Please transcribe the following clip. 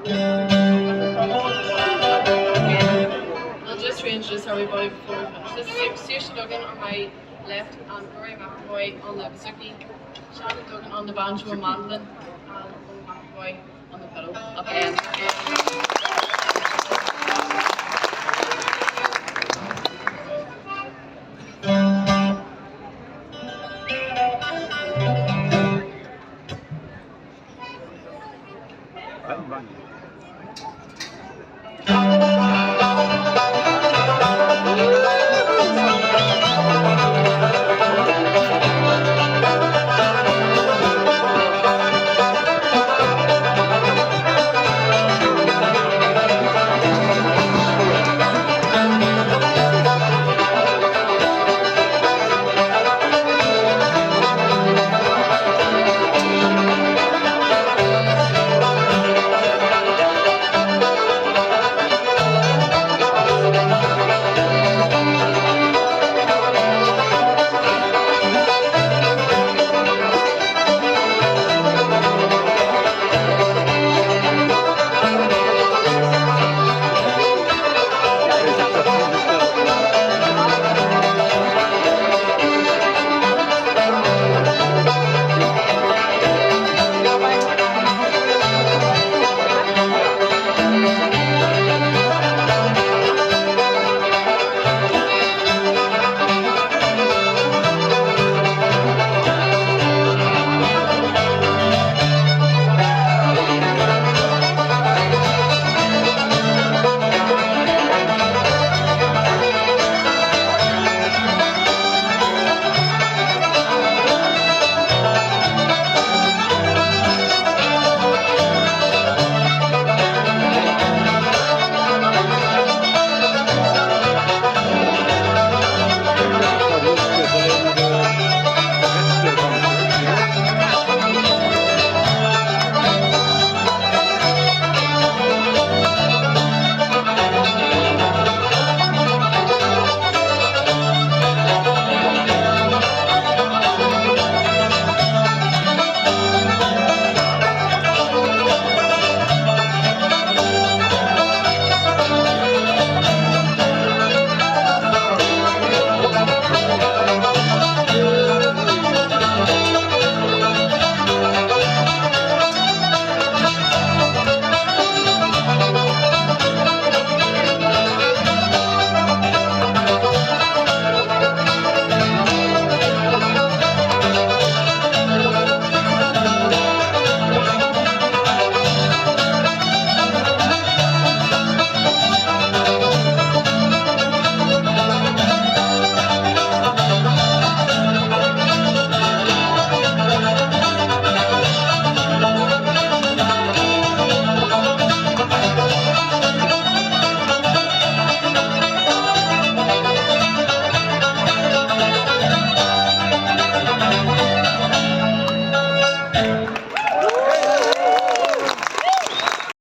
I'll just reintroduce everybody before we finish. This is Saoirse Duggan on my left and Rory McAvoy on the bouzouki, Shannon Duggan on the banjo and mandolin, and Owen McAvoy on the fiddle at the end. Bang, bang.